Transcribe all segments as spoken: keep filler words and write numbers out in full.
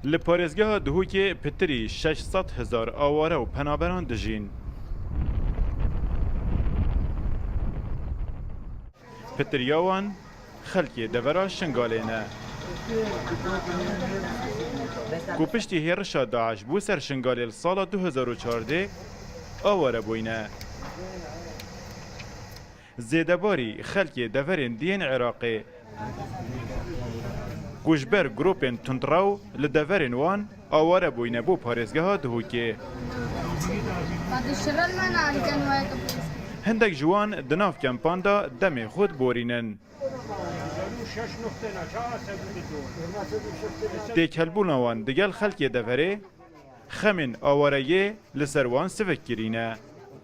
Li parêzgeha Duhokê pitirî şeş sed hezar aware û penaberan dijîn. Pitiriya wan xelkê devera Şingalê ne. Ku piştî hêrişa DAIŞ bû ser Şingalê li sala du hezar û çardeh aware bûyne. Zêdebarî xelkê deverên diyên Iraqê, ku ji ber grûpên tundrew li deverên wan aware bûyne bo parêzgeha Duhokê. Hindek ji wan di nav kempan de demê xwe diborînin. Têkelbûna wan digel xelkê deverê xemên awareyê li ser wan sivik kirîne.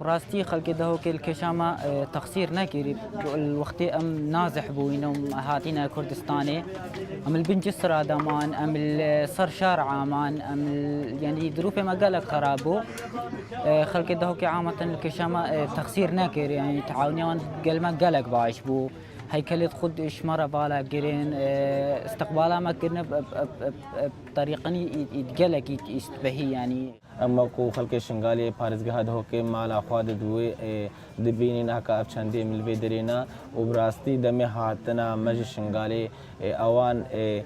Rastî xelkê Dehokê li kêşa me, e, texsîr nekirî. Li wextê em nazih bûyîn û em hatîne Kurdistanê. Em li bin cisra de man, em li ser şar aman, em li, yanî dirûfê me gelek xerab bû. E, xelkê Dehokê ameten li kêşa me, e, texsîr nekirî. Yanî teawiniya wan gel me gelek baş bû. Heykelê xwe ji me re vala kirin, e, istiqbala me kirine, e, e, e, e, terîqinî î, î gelekî îstbehî yanî. Em wekû xelkê Şingalê parêzgeha Dihokê mala xwe didwê, e, dibînîn heka ev çendê em li vê derê ne û bi rastî demê hatina me ji Şingalê, e, ewan, e,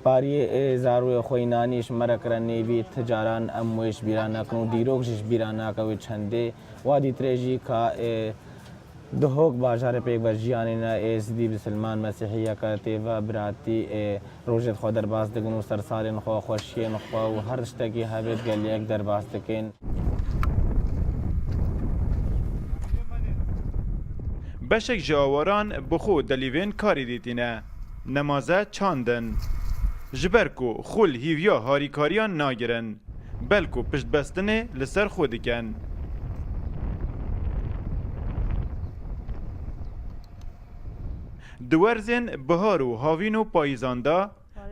pariyê, e, zarûyê xwe yî nanî ji me re kire nêvî, ti caran em wê ji bîra nekin û dîrok jî ji bîra nake wê çendê. Wa dîtirê jî ka, e, Dihok bajarê pêk ve jiyanê ne, êzidî, bisilman, mesîhî yeke tê ve biratî, ê, rojê xwe derbas dikin û sersalên xwe, xweşiyên xwe û her tiştekî hebe digel yek derbas dikin. Beşek ji awaran bi xwe delîvên karî dîtîne. Nemaze çandin. Ji ber ku xwe li hîviya harîkariyan nagirin. Belku piştbestinê li ser xwe dikin. Di werzên bihar û havîn û payîzan de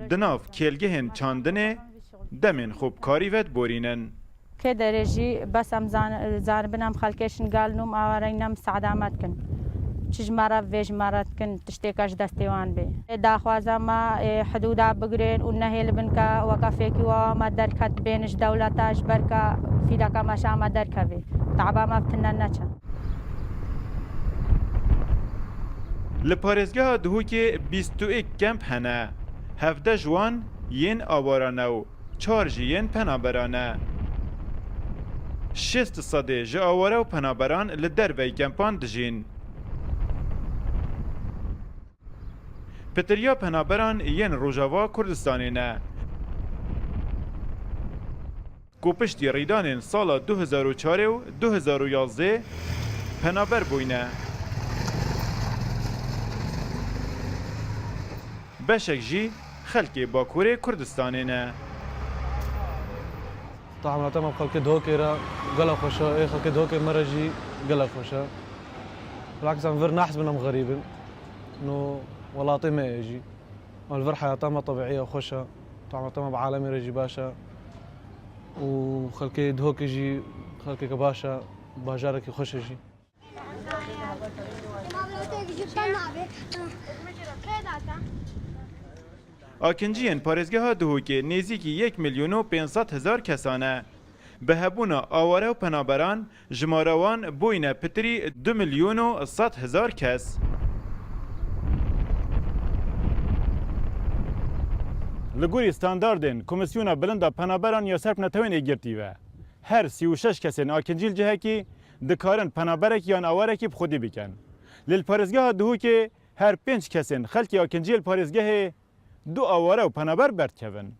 di nav kêlgehên çandinê demên xwe bi karî ve diborînin. Kê derê jî bes em zan-, zanibin em xelkê Şingal nûm awareyne em sehda me dikin. Çi ji me re vê ji me re dikin, tiştêka ji destê wan bê. Ê daxwaza me, ê hidûda bigirên û nehêlibin ke weke fêkî wawa me derket bêne ji dewleta ji ber ke fîleke meşa me derkevê. Taba me bi tine neçe. Li parêzgeha Duhokê bîst û yek kemp hene. Hevdeh ji wan yên awara ne û çar jî yên penabera ne. Şêst sedê ji aware û penaberan li derveyî kempan dijîn. Pitiriya penaberan yên Rojava Kurdistanê ne. Ku piştî rîdanên sala du hezar û çar û du hezar û yazdeh penaber bûyne. Beşek jî xelkê Bakurê Kurdistanê ne. Tahamulata me bi xelkê Dihokê re gelek xweş e, ê xelkê Dihokê me re jî gelek xweş e. Bilakis em vir nehs bin em xerîb in. No welatê me ye jî. Em li vir heyata me tebîî ye, xweş e. Tahamulata me bi alemê re jî baş e. Û xelkê Dihokê jî xelkeke baş e, bajarekî xweş e jî. Akinciyên parêzgeha Duhokê nêzîkî yek milyon û pênc sed hezar kesan e. Bi hebûna aware û penaberan jimara wan bûyne pitirî du milyon û sed hezar kes. Li gorî standardên Komîsyona Bilind a Penaberan ya ser bi netewên êgirtî ve, her sî û şeş kesên akincî li cihekî dikarin penaberekî yan awarekî bi xwedî bikin. Lê li parêzgeha Duhokê her pênc kesên xelkê akinciyê li parêzgehê du aware û penaber berdikevin.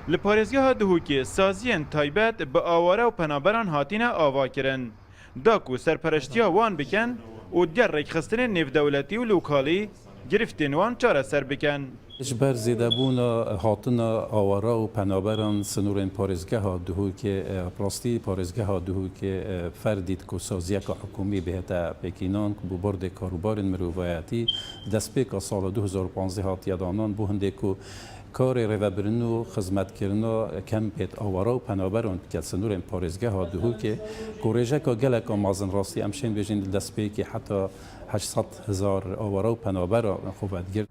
Li parêzgeha Duhokê saziyên taybet bi aware û penaberan hatine avakirin, da ku serpereştiya wan bikin û digel rêkxistinên nêvdewletî û lokalî girîftên wan çareser bikin. Ji ber zêdebûna hatina awara û penaberan sînorên parêzgeha Duhokê, e, bi rastî parêzgeha Duhokê, e, ferdî ku saziyeke hikûmî bihête pêkînan, ku bi bordê karûbarên mirovayetî destpêka sala du hezar û panzdeh hatiye danan, bo hindê ku karê rêvebirin û xizmetkirina kempêt awara û penaberan dike sînorên parêzgeha Duhokê, ku rêjeka geleka mezin rastî em şên bêjin li destpêkê heta heşt sed hezar awara û penabera xwe vedigirt.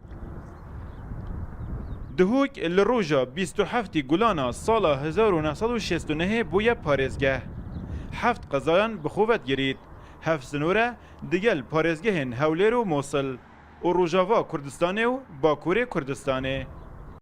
Duhok li roja bîst û heftê Gulana sala hezar û neh sed û şêst û nehê bûye parêzgeh. Heft qezayan bi xwe vedigirît. Heft sinore digel parêzgehên Hewlêr û Mosil û Rojava Kurdistanê û Bakurê Kurdistanê.